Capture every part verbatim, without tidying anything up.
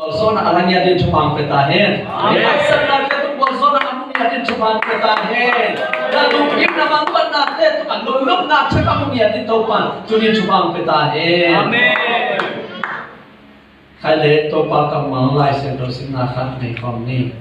Gualzawhna a la ngiat ding thupha hong pia ta hen. Amen. Haksatnate tung gualzawhna a mu ngiat ding thupha hong pia ta hen. Na lunggimna mangpatnate tungah lunglutna thak a mu ngiat ding Topa'n tuni thupha hong pia ta hen. Amen. Khai le Topa kammal Lai Siangtho simna khat nei khawm ni.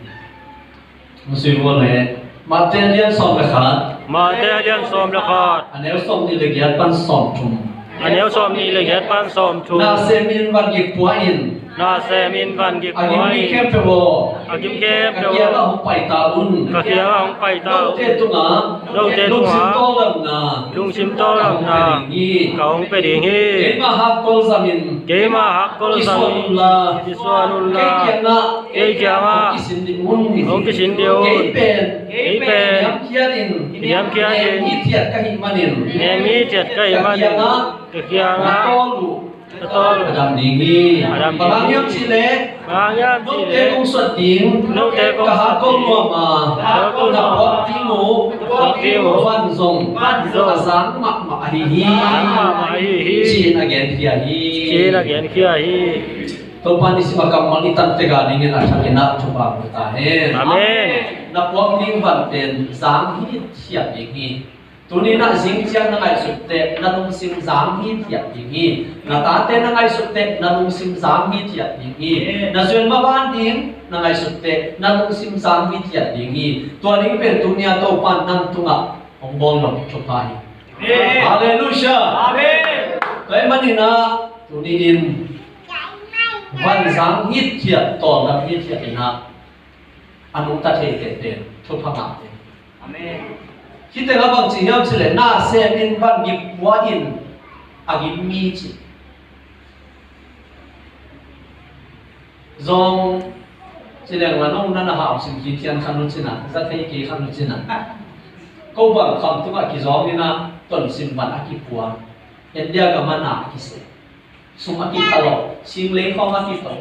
Hong sui vua le. Matthai a lian sawm le khat. Matthai a lian sawm le khat. A neu sawmnih le giat pan sawmthum. A neu sawmnih le giat pan sawmthum. Na sem in, van gik pua in. Na sem in, van gik pua in. A gim mi khempeuh aw. A gim khempeuh aw. Ka kiangah hong pai ta un. Ka kiangah hong pai ta un. Note tungah. Note tungah. Lungsim tawldamna. Lungsim tawldamna. Ka hong pia ding hi. Ka hong pia ding hi. Keima hakkol zamin. Keima hakkol zamin. Kisuan unla. Kisuan unla. Kei kiangah. Kei kiangah. Hong kisin ding un. Hong kisin ding un. Kei pen. Kei pen. Niamkhiat in. Niamkhiat in. Neng hithiat ka hih manin. Neng hithiat ka hih manin. Ka kiangah. Ka kiangah. Na tawl uh. Ka tawl uh. A dam ding hi. A dam ding hi. Bang hang hiam cih leh. Bang hang hiam cih leh. Note kong suat ding. Note kong suat ding. Ka hakkol nuam a. Ka hakkol nuam a. Na puak ding uh. Puak ding uh. Van zong. Van zong. A zang mahmah ahi hi. Zang mahmah ahi hi. Ci-in a genkhia hi. Ci-in a genkhia hi. Topa nisim a kammal i tan tek a dingin a thakin ah thupha hong pia ta hen. Amen. Na puak ding van pen zang hithiat ding hi. Tuni-in ah zing ciang na ngaihsut teh na lungsim zang hithiat ding hi. Na tate na ngaihsut teh na lungsim zang hithiat ding hi. Na zuan maban ding na ngaihsut teh na lungsim zang hithiat ding hi. Tua ding pen tuni-a Topa in nang tungah hong bawl nop thupha hi. Amen. Halleluiah. Amen. Tua ahih manin ah tuni-in van zang hithiat, tawldam hithiat in ah a nungta theite pen thupha ngahte. Amen. Hih teng ah bang ci hiam cih leh na sem in, van gik pua in, a gim mi ci. Zawng ci leng la nong na na hau sim kik thian khan uh cin ah, za thei kei khan uh cin ah. Ko bang kham tungah kizawng in ah tonsim van a kipua. India gam ah na a kisem. Sum a kithalawh, singlei khawng a kito,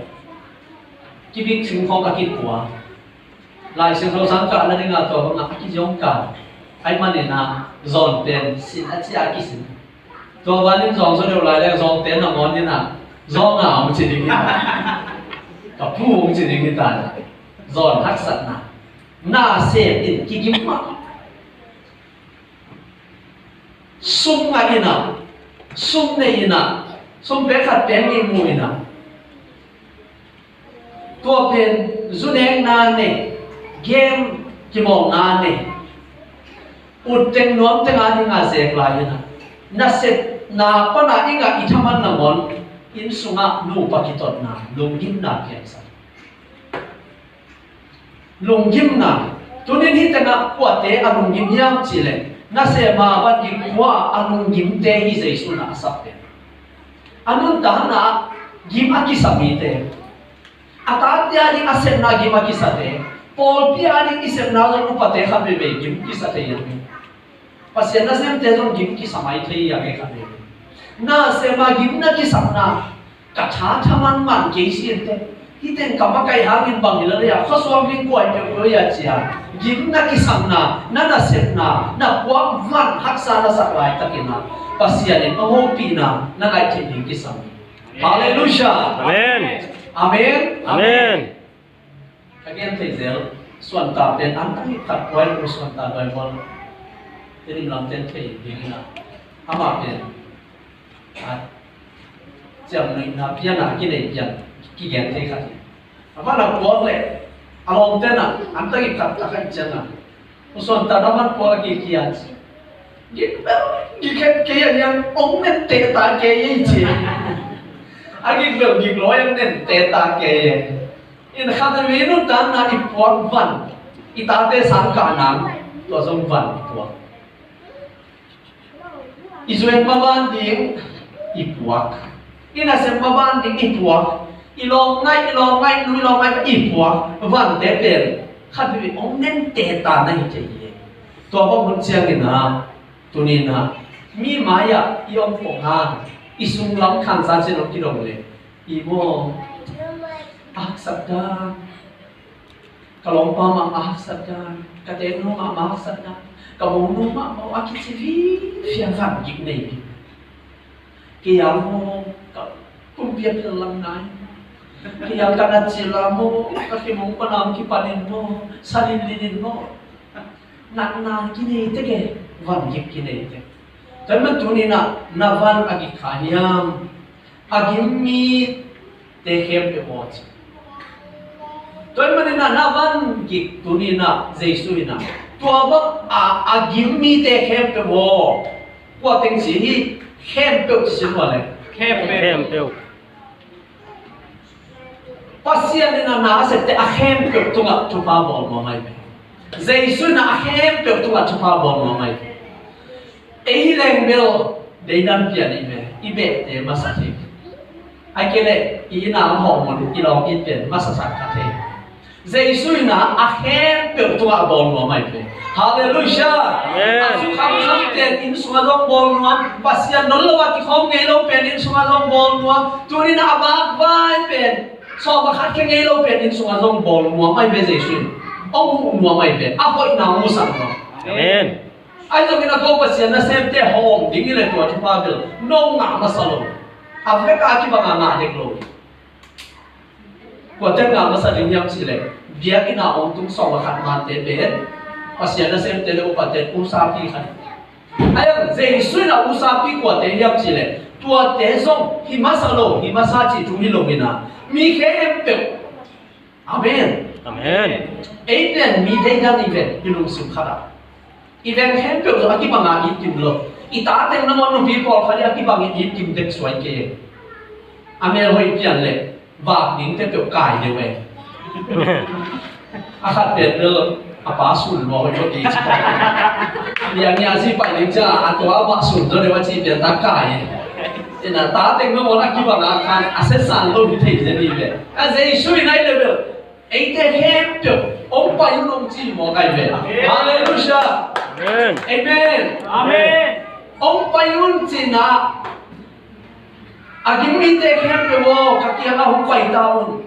kibik sing khawng a kipua. Lai Siangtho sang kahna dingah tua bangah a kizawng kal. Ahih manin ah zawn pen sin a cia a kisin. Tua banin zawng zaw deuh lai leng zawngte nangawn in ah zawng a hong ci ding hi. Ka pu hong ci ding hi ta. Zawn haksatna. Na sem in kigim mah. Sum ngah in ah, sum nei in ah, sum pek khat pek nih mu in ah. Tua pen zu nekna nei, game kimawlna nei. Ut teng nuam teng a ding a zek lai in ah, nasepna pan a i ngah i thaman nangawn inn sungah nupa kitotna, lunggimna piangsak. Lunggimna. Tunin hih tengah kuate a lunggim hiam cih leh, nasem a van gik pua a lunggimte hi Jesu in a sak pen. A nuntakna gim a kisa mite. A tate a ding a sepna gim a kisate. Pawlpi a ding i sepna zong upate khat veivei gim kisa thei hi. Pasian nasemte zong gim kisa mai thei hi a, kei khat veivei. Nasem a gim na kisakna, ka tha thaman man kei si in teh. Hih teng ka makaih hangin bang hi lel a, khuasuak ding kua hi peuhpeuh hi a ci a. Gim na kisakna, na nasepna, na puak van haksa na sak laitakin ah Pasian in a hopihna na ngaih theih ding kisam hi. Halleluiah. Amen. Amen. Amen. Ka gen thei zel, suanta pen an tang hip khat kuai lo, suanta doi mual. Tedim lam ten thei ding ina. Ama pen a ciamnuihna piana kinei pian kigen thei khat hi. A van a kuak leh a lawm ten ah an tang hip khat a khan ciang ah, suanta na van kuak a kikia ci. Gik bel, gik het kei a hian ong nen teh ta kei ei ci. A gik bel gik lawi ang nen teh ta kei ei. In khat a mi nuntakna i puak van, i tate sang kah nang, tua zong van i puak. I zuan maban ding i puak. I nasem maban ding i puak. I lawm ngaih, i lawm ngaih, nu i lawm ngaih i puak. Vante pen khat vei ong nen teh ta na hi thei hi. Tua bang hun ciangin ah, tuni-in ah, mi mai-ah i om pong hang, i sunglam khansa cin ong kidong leh, i maw, a haksat dan, ka lawmpa mahmah a haksat dan, ka teeknu mahmah a haksat dan, ka monu mahmah a kici vive a, van gik nei hi. Kei a maw, ka pumpi a pil lam nai. Hiang ka na cila maw, ka khimung panam kipanin maw, salin linin maw. Natna kinei tek e, van gik kinei tek. Tua man tuni-in ah na van a gik kha hiam? A gim mite khempeuh aw ci. Tua ahih manin ah na van gik tuni-in ah Jesu in ah tua bang a, a gim mite khempeuh aw. Kua teng ci hi? Khempeuh ci sin ua le. Khempeuh. Khempeuh. Pasian in a na a septe a khempeuh tungah thupha bawl nuam ahi ve. Jesu in a khempeuh tungah thupha bawl nuam ahi ve. Ei hi leng bel deidan pian i ve, i behte masa thei. Ahih kei leh i inn a hong hawh mun i lawm it pen masa sak kha thei. Jesu in a khempeuh tungah bawl nuam ahi ve. Halleluiah. Amen. A sukhamkham pen inn sungah zong bawl nuam. Pasian non lo a kikhawm ngei lo pen inn sungah zong bawl nuam. Tuni-in a vakvai pen, sawm a khat khia ngei lo pen inn sungah zong bawl nuam ahi ve Jesu in. Hong huh nuam ahi ve. A hoihna hong musak nuam. Amen. Ahi zongin a ko Pasian nasemte hawm ding hi leh tua thupha bel no ngah masa lo. A vek a kibang a ngah dek lo. Kuate ngah masa ding hiam cih leh biakinn a hong tung sawm a khat mante pen Pasian nasemte le upate usapi khat. Ahi zongin Jesu in a usapi kuate hiam cih leh tuate zong hi masa lo, hi masa cih thu hi lo-in a mi khempeuh. Amen. Amen. Ei pen mi deidan i ve, i lungsim khat ah. I veng khempeuh zong a kibang a it kim lo. I ta teng nangawn nupi pawlkhat i a kibang i it kim dek suai kei. A mel hoih pian leh vak dingte peuh kai deuh e. A khat pen bel a pa sun lua hoih lo kei ci. Liang nia ci pai ding cia a tua a mah sun zaw deuh a ci pian ta kai. Ina ta teng nangawn a kibang a khan a setsan lo hi thei zen hi ve. A Jesu in a i le bel eite khempeuh hong pai un hong ci mawk ahi ve. Halleluiah. Amen. Amen. Amen. Hong pai un ci-in ah a gim mite khempeuh aw, ka kiangah hong pai ta un.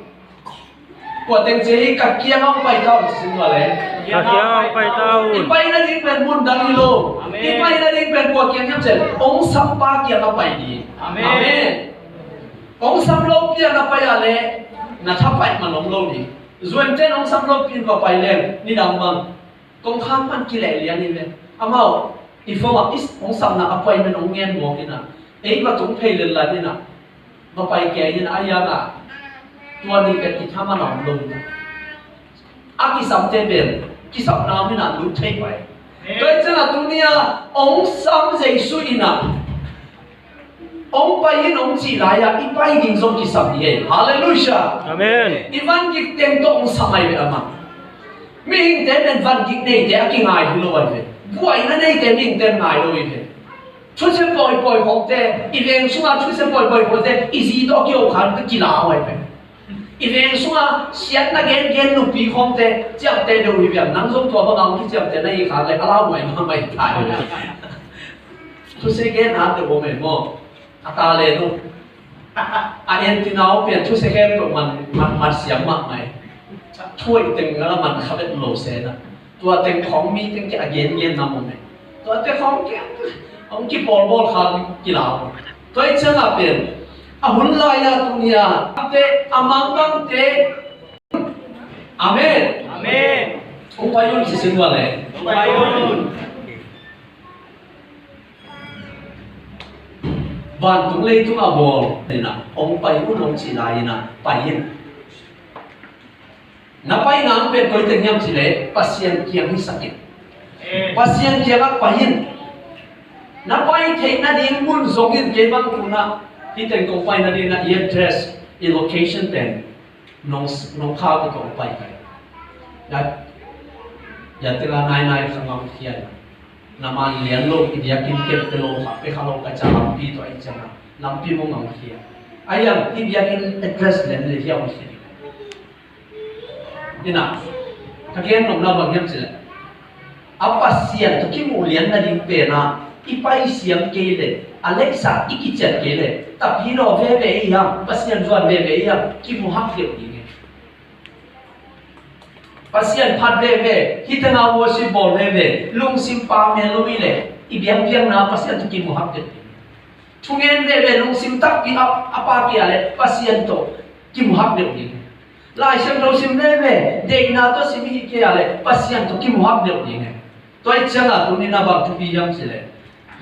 Kua teng ci hi, ka kiangah hong pai ta un ci sin ua le. Ka kiangah hong pai ta un. I pai nading pen mun dang hi lo. Amen. I pai nading pen kua kiang hiam cih leh hong sampa kiangah pai ding. Amen. Amen. Hong sam lopi a na pai a leh na thapaih man om lo ding. Zuante in hong sam lopi in va pai leng nidang bang kongkhak pan kileh lian hi ve. Amau i phone ah hong samna appointment hong ngen mawk in a, ei va tung phei lel lan in a, va pai kei in a, a hiang a tua ni pen i thaman a om lo in a. A kisamte pen kisapna om in a lut thei pai. Tua hi ciangin a tuni a hong sam Jesu in a hong pai in hong cih lai-ah i pai ding zong kisam hi ei. Halleluiah. Amen. I van gik teng tawh hong sam ahi ve amah. Mihingte pen van gik neite a kingai hi lo ahi ve. Buaina neite mihingte ngai lo hi ve. Thusia pawipawi khawngte, i veng sungah thusia pawipawi khawngte i zi tawh a kiho khan ka kila ahi ve. I veng sungah siatna gengen nupi khawngte ciamteh deuh hi viang, nang zong tua bangah hong kiciamteh na hi kha leh a lauhuai mahmah hi ta hi. Thusia gen hat deuh om e maw? A talent uh, a entina uh pian thusia khempeuh man, man, man siam mahmah hi. Thuhoih teng a la man kha vet lo sena. Tua teng khawng mi teng kiang a gengen nam om e. Tua teng khawng kiang hong kipawlbawl kha kila om. Tua hi ciangah pen a hun lai-ah tuni-a a te a mangbangte. Amen. Amen. Hong pai un ci sin ua le. Hong pai un. Vantung leitung a bawl in a hong pai un hong cih lai in a pai in. Na paina hong pen koi teng hiam cih leh Pasian kiang hisak in. Pasian kiangah pai in. Na pai theih nading mun zong in, kei bang tu-in a hih teng kong pai nading a i address, i location pen nong, nong khak uh tawh hong pai kai. Ya, ya teng a nainai kha ngam khia. Na man lian lo, i biakinn kem pe lo, kha pe kha lo ka ciang lampi tawh a i ciang a lampi mong ngam khia. A hiang i biakinn address lian le hiang khia. Ina, ka gen nopna bang hiam cih leh a Pasian tawh kimuh lian nading pen a i pai siam kei leh, a leisa i kician kei leh, tapi law veve i hiam, Pasian zuan veve i hiam, kimu hak deuh ding e. Pasian phat veve, hih teng a worship bawl veve, lungsim pamel lo i leh, i biakpiakna Pasian tawh kimu hak deuh ding e. Thungen veve lungsim takpi a, a pa kia le Pasian tawh kimuhak deuh ding. Lai Siangtho sim veve, deihna tawh sim hi kei a leh Pasian tawh kimuhak deuh ding. Tua ahih ciangin tuni-in a bang thupi hiam cih leh,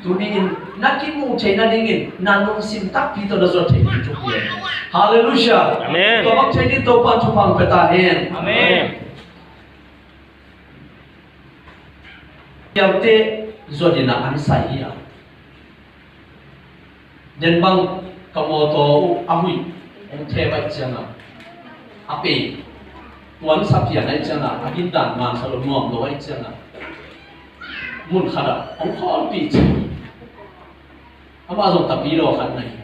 tuni-in na kimuh theih nadingin na lungsim takpi tawh na zuat theih ding thupi hi. Halleluiah. Amen. Tua bang thei dingin Topa'n thupha hong pia ta hen. Amen. Pialte zuat in a an sai hi a. Den bang ka mawtaw uh a huih hong thep ahih ciangin a pei tuan sa pian ahih ciangin a gindan man sa lo nuam lo ahih ciangin mun khat ah hong khawlpih ci. Amah zong tapi lo khat na hi.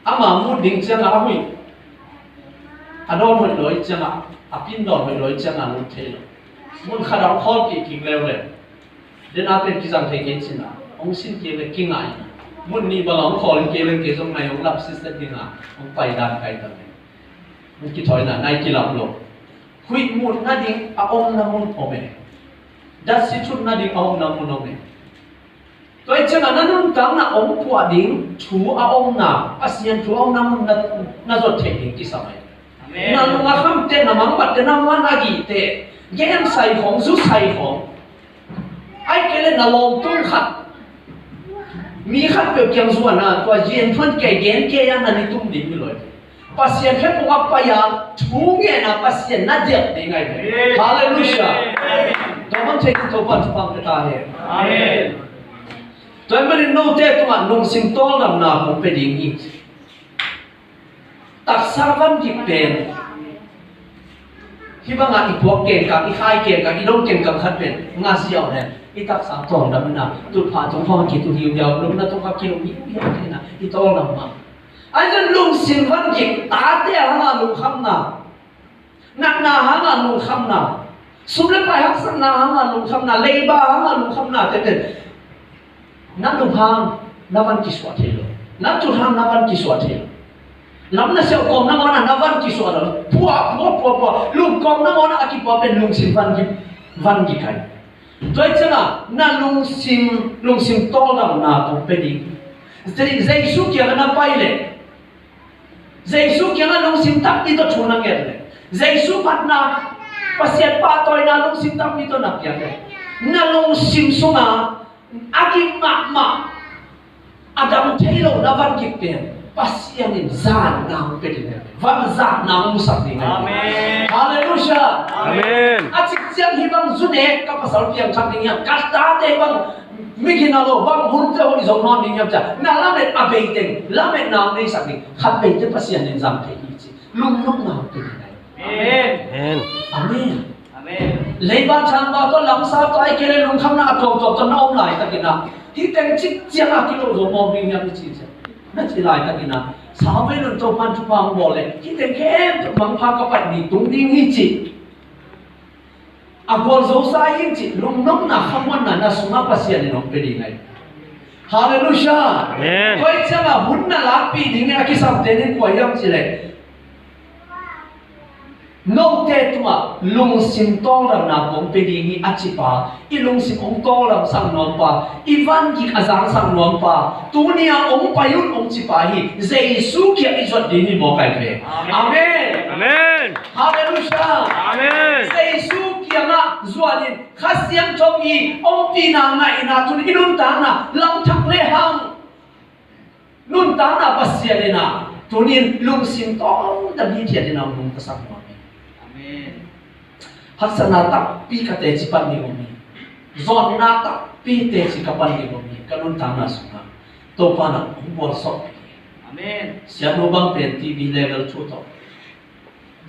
Ama mut ding ciangin a huih a dawn hoih lo ahih ciangin a pin dawn hoih lo ahih ciangin a lut thei lo. Mun khat ah hong khawlpih kik leuleu. Den a pen kizang thei kei cih a hong sin kik leh kingai. Mun nih bang a hong khawl kei leh kei zong ngai hong lap sitset ding a hong pai dan kai ta leh. Hong kithawi in a nai kilap lo. Huih mut nading a omna mun om e. Datsi thut nading a omna mun om e. Tua ahih ciangin na nuntakna hong puah ding thu a omna, Pasian thu a omna mun na, na zuat theih ding kisam hi. Amen. Na lung a khamte, na mangbatte, na muan a gihte, game sai khawng, zu sai khawng, ahih kei leh na lawmtung khat, mi khatpeuh kiang zuan a, tua yen thuan kei gen kei a na ni tum ding hi lo hi. Pasian khe pung a pai a, thu ngen a Pasian na delh ding ahi ve. Halleluiah. Amen. Tua bang thei dingin Topa'n thupha hong pia ta hen. Amen. Tua ahih manin note tungah lungsim tawldamna kong pia ding hi. Taksa van gik pen hih bangah i puak kengkang, i khai kengkang, i dong kengkang khat pen ngah ziau hen. I taksa tawldam in a, tutphah tung khawng a kitu hiuhiau, lupna tung khawng a kilu hiuhiau in a, i tawldam mah. Ahi zongin lungsim van gik, tate hangah lungkhamna, natna hangah lungkhamna, sum le pai haksatna hangah lungkhamna, leiba hangah lungkhamna tete, na lung hang na van kisuah thei lo, na tut hang na van kisuah thei lo. Lam na siauh kawm nangawn ah na van kisuah lo. Puah, puah, puah, puah. Lungkawm nangawn ah a kipuah pen lungsim van gik, van gik hi. Tua ahih ciangin na lungsim, lungsim tawldamna kong pia ding. Je-, Jesu kiangah na pai leh, Jesu kiangah lungsim takpi tawh thu na nget leh, Jesu phatna, Pasian pahtawina lungsim takpi tawh na piak leh, na lungsim sungah a gik mahmah, a dam thei lo na van gik pen Pasian in zatna hong pia ding hi. Van zatna hong musak ding hi. Amen. Halleluiah. Amen. A cik ciang hih bang zu ne ka pasal piangthak ding hiam, ka tate bang migina lo bang hunte hoih zo nawn ding hiam ci-a na lamet a bei teng lametna hong neisak ding. Khat bei teh Pasian in zang thei hi ci. Lungnopna hong pia ding hi. Amen. Amen. Amen. Leiba thangba tawh, lamsa tawh, ahih kei leh lungkhamna a tuamtuam tawh na om laitakin ah, hih teng cik ciangah kilo zo mawk ding hiam i ci ciang, na cih laitakin ah, sauvei lun, Topa'n thupha hong bawl leh hih teng khempeuh mangpha ka pai ni tung ding hi ci. A gualzosa hi ci, lungnopna, khamuanna na sungah Pasian in hong pia ding hi. Halleluiah. Amen. Tua ahih ciangah hun na lakpih ding a kisamte in kua hiam cih leh, note tungah lungsim tawldamna kong pia ding hi a cipa, i lungsim hong tawldamsak nuampa, i van gik a zangsak nuampa, tuni-a hong pai un hong cipa hi. Jesu kiang i zuat ding hi mawk hi ve. Amen. Amen. Halleluiah. Amen. Jesu kiangah zuat in, Kha Siangtho i ompihna ngaihna tuni i nuntakna lamthak lehang, nuntakna Pasian in ah tuni-in lungsim tawldam hithiat in ah hong nungtasak nuam hi. Amen. Haksatna takpi ka teci pan ding om hi. Zawtna takpi teci ka pan ding om hi. Ka nuntakna sungah Topa'n ah hong gualzawh hi. Amen. Sianu bang pen T B level two tawh,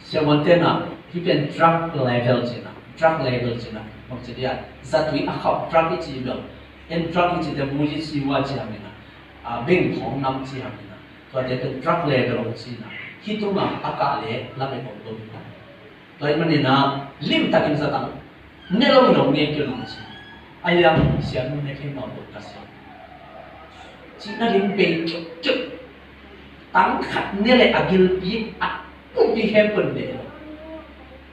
siavuante in ah, hih pen drug level ci-in ah, drug level ci-in ah, bang ci dia, zatui a khauh drug i ci bel, en drug i ci te, muji siwa ci hang in ah, a, beng khawng nam ci hang in ah, tuate pen drug level hong ci in ah, hih tungah a kah leh lamet om lo hi. Tua ahih manin ah, limtakin zatang ne lo hi lo ngen kei un ci. A hiang, sianu ne kei mawk lo ka sia. Cihna ding bei kiukiu. Tang khat ne leh a gilpi, a pumpi khempeuh in beh lo.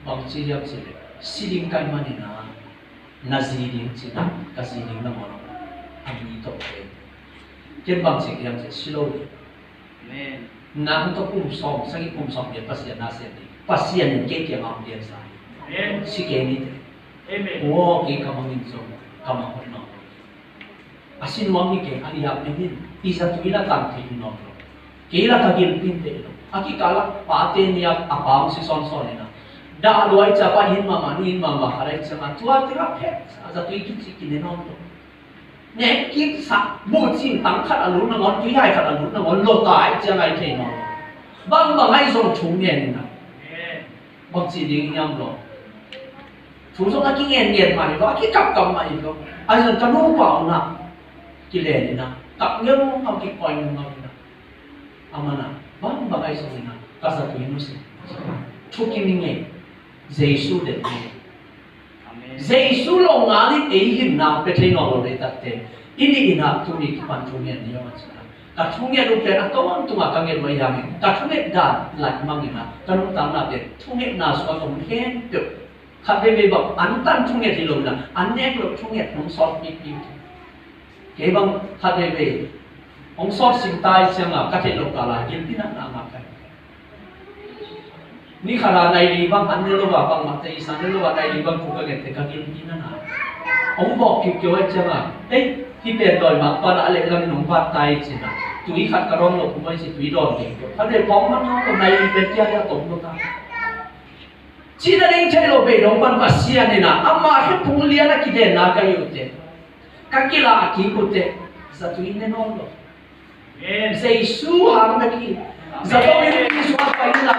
Bang ci hiam cih leh, si ding ka hih manin ah, na zi ding ci-in ah, ka zi ding na mawk lo. A mi tawh kei. Ken bang ci hiam cih leh, si lo. Amen. Nang tawh kum sawm sagih kum sawm pen Pasian na sem ding, Pasian in kei kiangah hong piangsa hi. Amen. Si kei ni teh. Amen. Aw, kei ka mangin zong ka mang hoih nawn lo. A si nuam hi kei, a liak ding in i zatui la tang thei hi nawn lo. Kei la ka gilpi in thei lo. A kikal ah pate ni a, a pa hong si sawnsawn in a, dah lua i ciang pa in mahmah, nu in mahmah khat a i ciang a, tua teng ah phet a zatui kici kine nawn lo. Nek kik sak, buh cing tang khat a lut nangawn, tui hai khat a lut nangawn, lo tai ciang ai thei nawn lo. Bangbang ai zong thu ngen in a, bang ci ding hiam lo. Thu zong a kingen ngen mah hi lo, a kikap kap mah hi lo. Ai zong ka nupa uh na kilen in a, kap ngeu ngau, kikoi ngeu ngau in a. A man a, bangbang ai zong in a, ka zatui nusia. Thukim i ngei, Jesu deih i ngei. Jesu lo ngal in ei hinna pia thei nawn lo deihtakte i nih in a, tuni kipan thu ngen ni aw a ci a. Ka thu ngen uh pen a tawntung a ka nget uh ahi hangin, ka thunget dan laih mang in a, ka nuntakna pen thungetna sungah om khempeuh. Khat veivei bang antan thunget hi lo in a, an nek loh thunget hong sawt pipi. Kei bang khat veivei hong sawt sim ta i ciang a, ka theih loh kal a gilpi nakna ngah ka hi. Ni khat a nai li bang an ne lo a, bangmah te i san ne lo a, nai li bang thu ka gen teh ka gilpi na na. Hong bawk kiukiu a i ciang a, ei, hih pen dawi mangpa na a leh lam in hong vat ta i ci in a, tui khat ka dawn loh kum a i ci, tui dawn ding. Khat veivei phawk na na, nai li pen kia lia tom lo ta. Cih nading thei lo, beidong pan Pasian in a, ama khe phung lian a kidenna ka hi uh teh, ka kilah kik uh teh, zatui ne nawn lo. Amen. Jesu hang bek hi. Zato in pi sung a pai in a,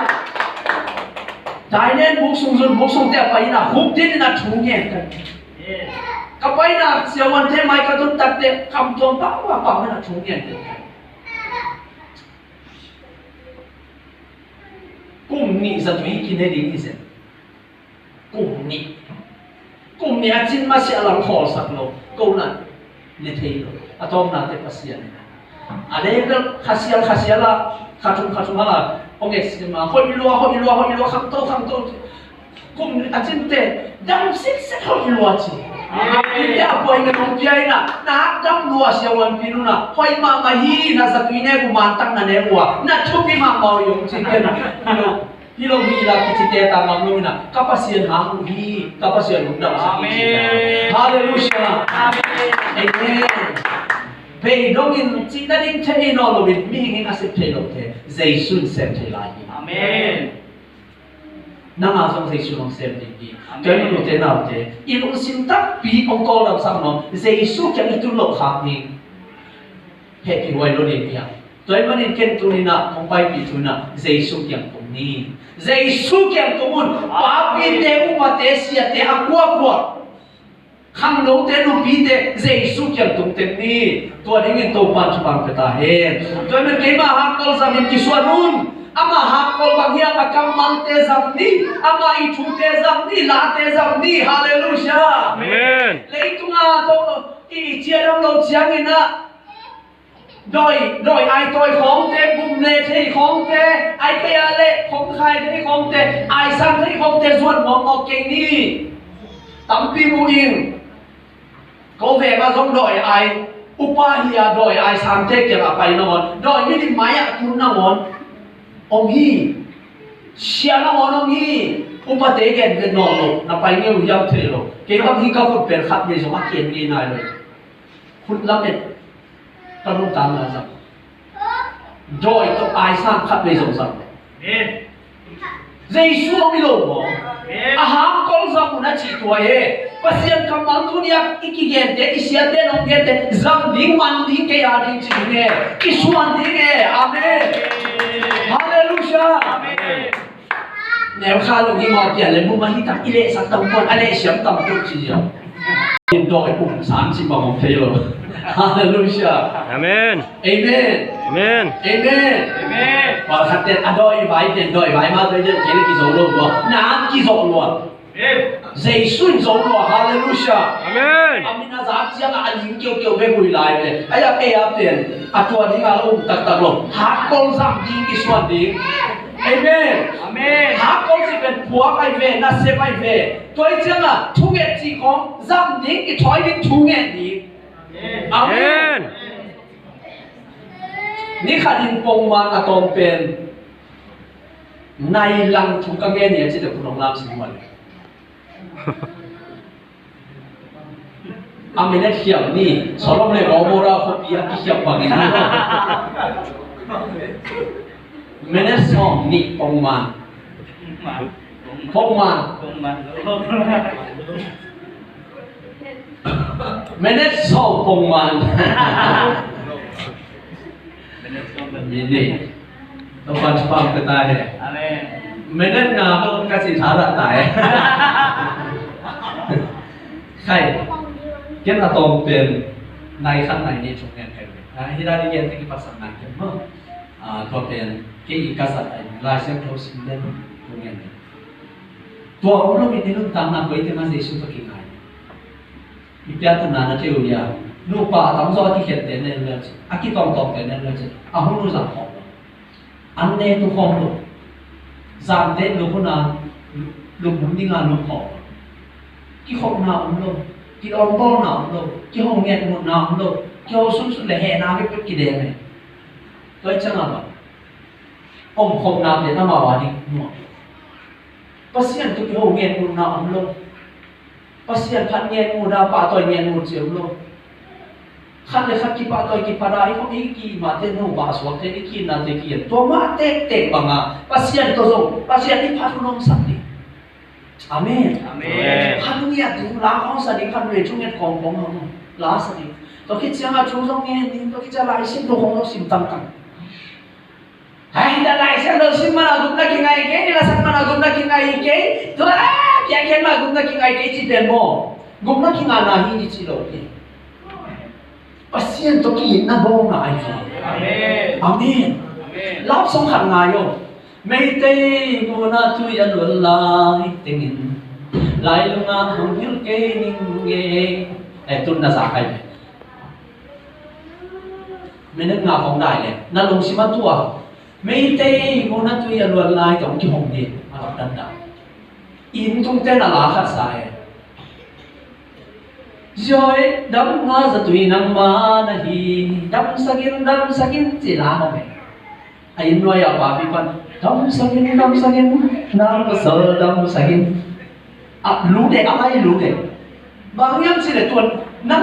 dainen buk sung zun, buk sung te a pai in a, huk din in a thu ngen ka hi. Amen. Ka pai in a siavuante mai ka tun tak teh, kam tuam pah pah pah in a thu ngen ka hi. Kum nih zatui kine ding hi zen. Kum nih. Kum nih a cin masiah lam khawlsak lo. Ko na ne thei lo. A tawpna teh Pasian in a, a level khasial khasial a, khathum khathum a, hong et sim a, hoih lua, hoih lua, hoih lua, khangto khangto. Kum a cin teh dam sitset hoih lua ci. Amen. Ite a poi ngen hong pia in a, na dam lua siavuanpi nu na, hoih mahmah hi, na zatui ne uh, mantak na ne uh a, na thupi mahmah uh hi hong ci pen a. Hi lo, hi lo hi la kici te ta ngam lo in a, ka Pasian hang uh hi, ka Pasian uh dam sa hi ci. Amen. Halleluiah. Amen. Amen. Beidong in cih nading thei nawn lo in, mihing in a sep thei lo te, Jesu in sem thei lai hi. Amen. Nang a zong Jesu hong sem ding hi. Amen. Tua ahih manin u te nau te, i lungsim takpi hong tawldamsak nawn, Jesu kiang i tun loh khak ding. Hehpihhuai lo ding hi a. Tua ahih manin ken tuni in a hong paipih thu in a, Jesu kiang tung ni. Jesu kiang tung un, papite, upate, siate, a kuakua, khangnote, nupite, Jesu kiang tung teng ni. Tua dingin Topa'n thupha pia ta hen. Tua ahih manin keima hakkol zamin kisuan un. Ama hakkol bang hiam, a kammalte zam ni. Ama i thute zam ni, late zam ni. Halleluiah. Amen. Leitung a tawh i ciadam lo ciangin a, dawi, dawi aitawi khawngte, bum le thei khawngte, ai kei a le khawng khai thei khawngte, ai sang thei khawngte zuan mawkmawk kei ni. Tampi mu ing. Ko veng ah zong dawi ai, upa hi a, dawi ai sangte kiangah pai nangawn, dawi milim mai-ah tun nangawn om hi. Sia nangawn om hi. Upate gengen nawn lo, na pai ngei uh hiam thei lo. Kei bang hi, ka khut pen khat vei zong a ken ngei nai lo. Khut lamet. Ka nuntakna zang. Dawi tawh ai sang khat vei zong zang. Amen. Jesu om hi lo maw? Amen. A hakkol zang un a cih tua hi. Pasian kammal tuni-a i kigente, i siate in hong gente, zang ding, man ding, kei a ding ci ding hi. Kisuan ding hi. Amen. Amen. Halleluiah. Amen. Neu kha lo hi maw, pia le mu mah hi tak, i lehsak tam puan, a lehsiam tam puan ci ziau. In dawi um san ci bang om thei lo. Halleluiah. Amen. Amen. Amen. Amen. Amen. Pawlkhat ten a dawi vai ten, dawi vai mah dawi deuh kei le kizo lo lua. Na kizo lua. Amen. Jesu in zo lua. Halleluiah. Amen. A min a zak ciangah a ling kiaukiau bek uh hi lai ve. Ai a kei a pen a tua ding a la um taktak lo. Hakkol zang ding, kisuan ding. Amen. Amen. Hakkol cih pen phuak ai ve, nasep ai ve. Tua hi ciangah thunget cih khawng zang ding, kithawi ding, thunget ding. Amen. Amen. Ni khat in pongman a tawm pen nai lang thu ka ngen hi a cite, phun hong lam sin mah le. A minute khiam ni, Sodom le Gomorrah khuapi a kikhiam bangin. Minute sawm ni pongman. Pongman. Minute sawm pongman. Minute. Topa'n thupha hong pia ta hen. Amen. Minute nga bang ka cih thadah ta hen. Khai. Ken a tawm pen nai khat nai nih thu ngen kei ve. Ah, hi dan i gen te kipatsak nai ken maw. Ah, tua pen kei i ka zat a, Lai Siangtho sim den thu ngen. Tua om lo in i nuntakna koite mah Jesu tawh kingai. I piattana na thei uh hia? Nupa a tamzaw a kikhente na en leu cin, a kitawngtawngte na en leu cin, a hun uh zang khawm lo. An ne tu khawm lo. Zante lup hun a, lup hun dinga lup khawm lo. Kikhopna om lo. Kidawnbawlna om lo. Kiho ngetmutna om lo. Kiho sunsun le hehna bekbek kidem e. Tua i ciangah bang omkhopnate amau a ding nuam. Pasian tawh kiho ngetmutna om lo. Pasian phat ngetmut a, pahtawi ngetmut ci om lo. Khat le khat kipahtawi kiphat a, i khop i ki mahte no pah suakte, i ki nate ki en. Tua mah tektek banga Pasian tawh zong Pasian i phat hun omsak ding. Amen. Amen. Khat ngiat ding, la khawngsa ding, khat vei thunget khawng khawng hong la sa ding. Tua khit ciangah thu zong ngen ding, tua khit ciangah Lai Siangtho khawng zong sim tangtang. Hai, hih Lai Siangtho sim mana gupna kingai kei, hih la sak mana gupna kingai kei, tua piakkhiat mana gupna kingai kei ci pen maw? Gupna kingana hi ci lo hi. Pasian tawh ki-itna bawlna ahi hi. Amen. Amen. Amen. Love song khat ngai o. Meitei muna tui a luan lai tengin, lai lunga hong hilh kei ning e. Eh, tun na za kai ve. Minute nga khawng dai le na lungsim a tua. Meitei muna tui a luan lai tawh kihong ding a lak dandan. Inn tungte na la khat sa e. Zioi dam nga zatui nangma na hi, damsak in, damsak in ci la hong e. A inn nuai a papi pan damsak in, damsak in, nang pasal damsak in. A lu de, a mai lu de. Bang hiam ci le tuan